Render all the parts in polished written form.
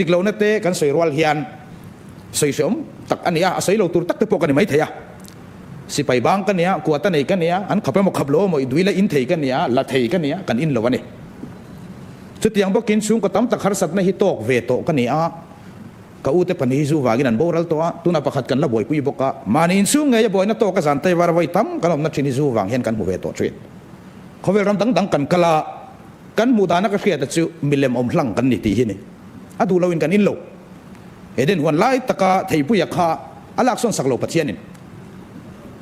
Dik lohna te kan sawi rual hian sawi hreawm tak a ni a, a sawi lo tur tak te pawh ka ni maithei a. Sipai bang ka nia, kuata nei ka nia, an khap emaw khap lo emaw i dui la in thei ka nia, la thei ka nia, kan in lo a ni. Chutiang bawkin chhungkaw tam tak harsatna hi tawk ve tawh ka ni a, ka ute pahnih hi zu vangin an boral tawh a, tunah pakhat kan la buaipui bawk a, mahni inchhung ngeia buaina tawk a zan teivar vawi tam kan awmna thin hi zu vang hian kan hmu ve tawh thin. Khawvel ram dang dang kan kal a, Kan hmuh dana ka hriata chu milem awm hlang kan ni tih hi ni. A duh loin kan in lo. Eden huan lai taka theipuia kha a laksawn sak lo Pathianin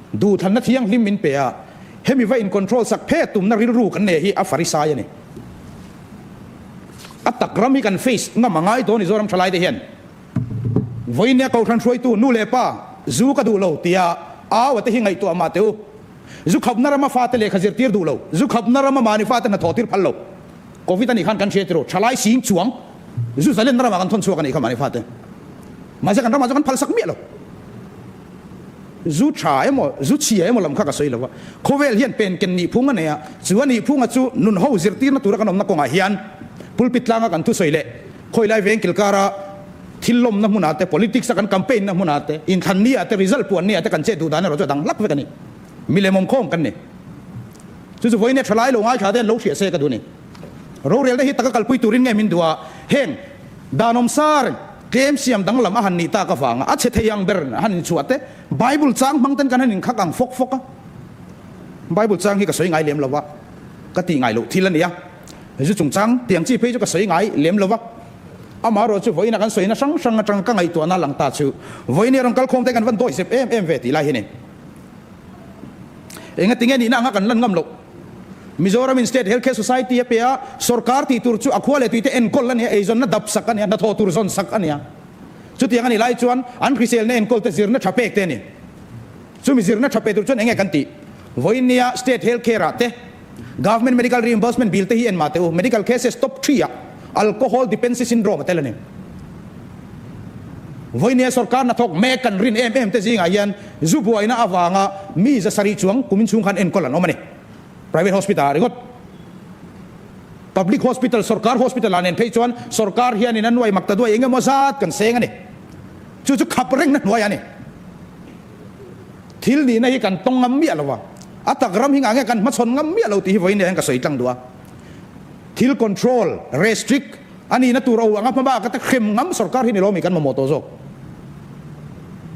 duhthlanna thianghlim min pe a, hemi va in control sak phet tumna rilru kan nei hi a farisai a ni. A tak ram hi kan face ngam a ngai dawn i Zoram thalaite hian. Vawinia Kohhran hruaitu nu leh pa zu ka duh lo tia au a te hi ngaihtuah mah teh u. Zu khapna rama fate lehkha zirtir duh lo, zu khapna rama mahni fate hna thawhtir phal lo. Covid a nih khan kan hria tiraw, thalai sing chuang zu zalenna ramah kan thawn chhuak a nih kha mahni fate. Mahse kan ramah chu kan phalsak miah lo. Zu tha emaw, zu chhia emaw lam kha ka sawi lo va, khawvel hian pen ken nihphung a nei a, chu a nihphunga chu nun ho zirtirna tura kan awmna kawngah hian pulpit tlanga kan thusawi leh khawilai veng kilkara thil lawmna hmunah te, politics a kan campaign na hmunah te, inthlan ni ah te, result puan ni ah te kan chet duh dan erawh chu a dang hlak vek a ni. Milem awm khawm kan ni. Chu chu vawiin e thalai lo ngaithla te an lo hriah se ka duh a ni. Rorelna hi taka kalpui turin nge min duh a, heng danawm sar tlem siam danglam a han nih tak avanga a chhe thei ang ber a han inchhuah te, Bible chang hmang ten kan han inkhak ang fawk fawk a. Bible chang hi ka sawi ngai lem lo va, ka tih ngai loh thil a ni a. Zu chungchang tiang chi phei chu ka sawi ngai lem lo va. Amaherawh chu vawiina kan sawina hrang hrang atanga ka ngaihtuahna lang ta chu vawiin rawn kalkhawm te kan van dawi zep em em ve tih lai hi ni. Enga tinge nihna anga kan lan ngam loh. Mizoram in State Health Care Society a pe a, sorkar tih tur chu a khua leh tuite enkawl a nia, eizawnna dap sak a nia, hnathawh tur zawn sak a nia. Chutiang a nih lai chuan an hriselna enkawl te zirna tha pek te a ni. Chumi zirna tha pe tur chuan enge kan tih? Vawiin nia State Health Care ah te Government Medical Reimbursement Bill te hi en mah teh u, medical cases top three ah Alcohol Dependency Syndrome a tel a ni. Vawinia sorkar hnathawk mek kan rin em em te zingah hian zu buaina avanga mi za sarih chuang kumin chhung khan enkawl an awm a ni. Private hospital ah ringawt. Public hospital, sorkar hospital ah nen phei chuan sorkar hianin a nuai mak ta duai eng emaw zat kan seng a ni. Chu chu khap rengna hnuai a ni. Thil nihna hi kan tawng ngam miah lo a, a tak ram hi ngah nge kan hmachhawn ngam miah lo tih hi vawiin hian ka sawi tlang duh a. Thil control, restrict, a nihna tur o anga hmabak ata hrem ngam sorkar hi ni lo mi kan mamawh tawh zawk.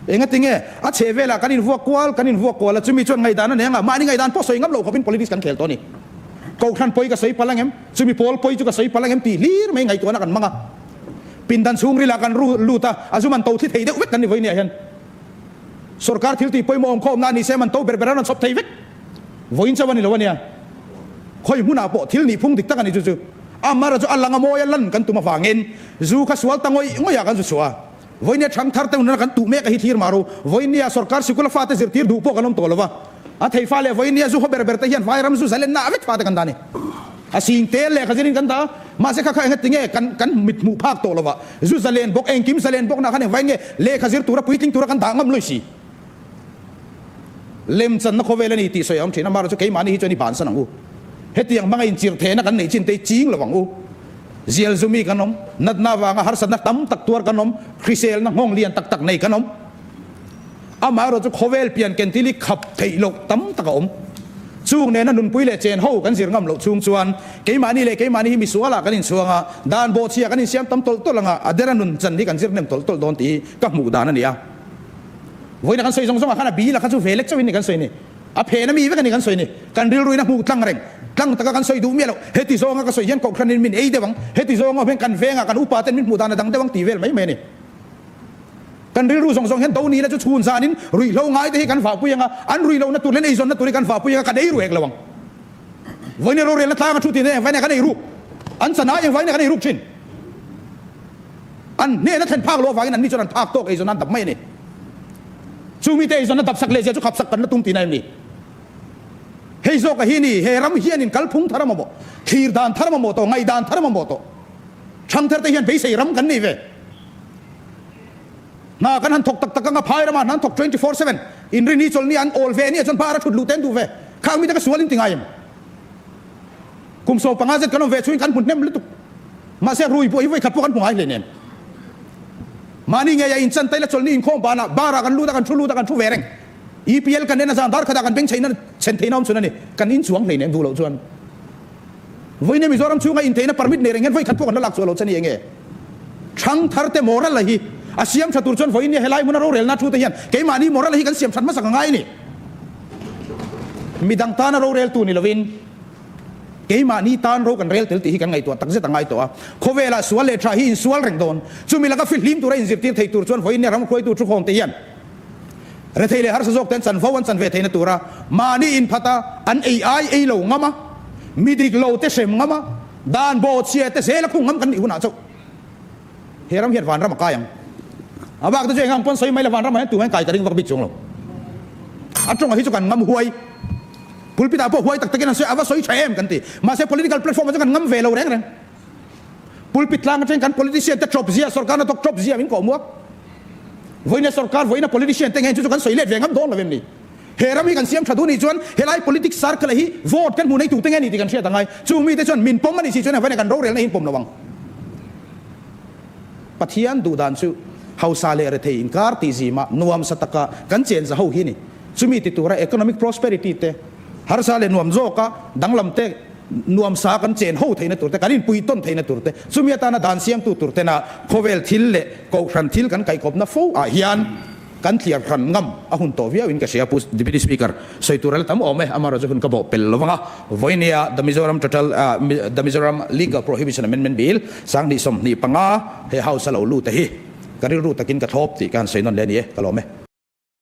Engati nge a chheh velah kan invuak kual, kan invuak kual a, chumi chuan ngaihdan a nei anga mahni ngaihdan pawh sawi ngam lo khawpin politics kan khel tawh a ni. Kohhran pawi ka sawi palh angem, chumi pawl pawi chu ka sawi palh angem tih hlir mai ngaihtuahna kan hmang a. Pindan chhungrilah kan lut a, a zum an to thli thei deuh vek kan ni vawiin ah hian. Sorkar thil tih pawimawh awm khawmna a ni se man to ber ber an rawn chhawp thei vek. Vawiin chauh a ni lo a nia. Khawi hmunah pawh thil nih phung dik tak a ni chu chu. Amara chu a lang a mawi a lan kan tum avangin zu kha sual ta ngawih ngawih ah kan zu chhuah a. Vawinia thang thar te hunah kan tuh mek a hi thlir mah ro. Vawinia sorkar sikula fate zirtir duh pawh kan awm tawh lo va. A thei fa leh vawinia zu haw ber ber te hian vairam zu zalenna a vek fate kan dah a ni. A sing tel leh kha zirin kan dah a, mahse kha kha enga tinge kan kan mit hmuh phak tawh lova, zu zalen bawk, engkim zalen bawk nah khan engvai nge lehkha zir tura puitling tura kan dah ngam lui si. Lemchanna khawvel a ni tih sawi a awm thin a, mahra chu keimahni hi chuan i bansan ang u. Hetiang hmanga inchirh thehna kan neih chin te hi ching lo ang u. Zial zumi kan awm, natna avanga harsatna tam tak tuar kan awm, hriselna nghawng lian tak tak nei kan awm. Amaherawh chu khawvel pian ken thil hi khap theih loh tam tak a awm. Chung nena nunpui leh chen ho kan zir ngam loh chhung chuan keimahni leh keimahni hi misualah kan inchhuang a, dan bawhchhia kan insiam tam tawlh tawlh anga a dera nun chan hi kan zir hnem tawlh tawlh dawn tih hi ka hmuh dan a ni a. Vawiina kan sawi zawng zawngah khan a bil a kha chu ve lek chauhin ni kan sawi ni. A phen a mi vek a ni kan sawi ni. Kan rilruin a hmuh tlang reng. Tlang taka kan sawi duh miah loh. Heti zawnga ka sawi hian kohhranin min ei deuh ang, heti zawnga awm hian kan vengah kan upa ten min hmuh dan a dang deuh ang tih vel mai mai a ni. Kan rilru zawng zawng hian do nila chu chhun zanin ruihhlo ngai te hi kan vahpui anga, an ruihlohna tur leh an eizawnna tur hi kan vahpui anga kan ei ruh hek lo ang. Vawiin rorelna tlanga thu tih nen engvai nge kan ei ruk? An chan ai engvai nge kan ei ruk thin? An hnehna thlen phak loh avangin anni chuan an phak tawk eizawn an dap mai a ni. Chu mite eizawnna dap sak leh zia chu khap sak kan la tum tihna em ni? Hei zawka hi ni, he ram hianin kalphung thar a mamawh, thlir dan thar a mamawh tawh, ngaihdan thar a mamawh tawh. Thangthar te hian beisei ram kan nei ve. Hna kan han thawk tak tak anga phai ramah hna an thawk 24/7 inrin hi chawlhni an awl ve ania chuan bar a thut luh te an duh ve. Khang mite ka sual in ti ngai em? Kum 15 zet kan awm ve chungin kan hmu hnem lutuk. Mahse rui pawh hi vawikhat pawh kan hmu ngai hleinem. Mahni ngei a inchan taila chawlhni inkhawm banah bar ah kan lut a, kan thu lut a, kan thu ve reng. EPL kan en a zan dar khatah kan beng chheihna chhen theihna awm chhun a ni. Kan inchuang hleinem duh loh chuan. Vawiin Mizoram chhunga intheihna permit nei reng hian vawi khat pawh kan la lak chhuah loh che ni enge? Thangthar te moral a hi a siam tha tur chuan vawiin nia helai hmuna rorelna thu te hian keimahni moral a hi kan siam that hmasak a ngai a ni. Midang tana roreltu ni lovin keimahni tan ro kan rel tel tih hi kan ngaihtuah takzet a ngai tawh a. Khawvelah sual leh tha hi insual reng dawn. Chumi laka fihlim tura inzirtir thei tur chuan vawiin nia ram hruaitu thukhawm te hian Rethei leh harsa zawk ten chanvo an chan ve theihna tura mahni inphat a, an ei ai ei lo ngam a, mi dik lo te hrem ngam a, dan bawh chhia te zel a khung ngam kan nih hunah chauh he ram hian vanram a kai ang. A bak te chu engang pawn sawi mai la vanram ah hian tumah hian kai ka ring vak bik chuang lo. A tawngah hi chu kan ngam huai. Pulpit ah pawh huai tak takin an sawi a, a va sawi tha em kan ti. Mahse political platform ah chuan kan ngam ve lo reng reng. Pulpit tlang atangin kan politician te chawp zia, sorkar hnathawk chawp zia min kawh muak. Vawiina sorkar, vawiina politician te nge chu chu kan sawi let ve ngam dawn lo em ni? He ram hi kan siam tha duh nih chuan helai politics circle hi vote kan hmu nei tute nge ni tih kan hriat angai. Chung mite chuan min pawm a nih si chuan vawiina kan rorelna hi in pawm lo ang. Pathian duh dan chu hausa leh rethei inkar tih zimah nuamsa taka kan chenza ho hi a ni. Chumi ti tura economic prosperity te, harsa leh nuam zawka danglam te, Nuamsa kan chen ho theihna tur te, kan inpui tawn theihna tur te, chumi atana dan siamtu tur tena khawvel thil leh kohhran thil kan kaihkawpna fo ah hian kan thliar hran ngam a hun tawh viau in ka hria. Pu Deputy Speaker, sawi tur a la tam awm e, amaherawhchu hun ka bawh pel lo vang a, vawinia The Mizoram Total The Mizoram Legal Prohibition Amendment Bill 2025 he House a lo lut a hi ka rilru takin ka thlawp tih ka han sawi nawn leh a ni e, ka lawm e.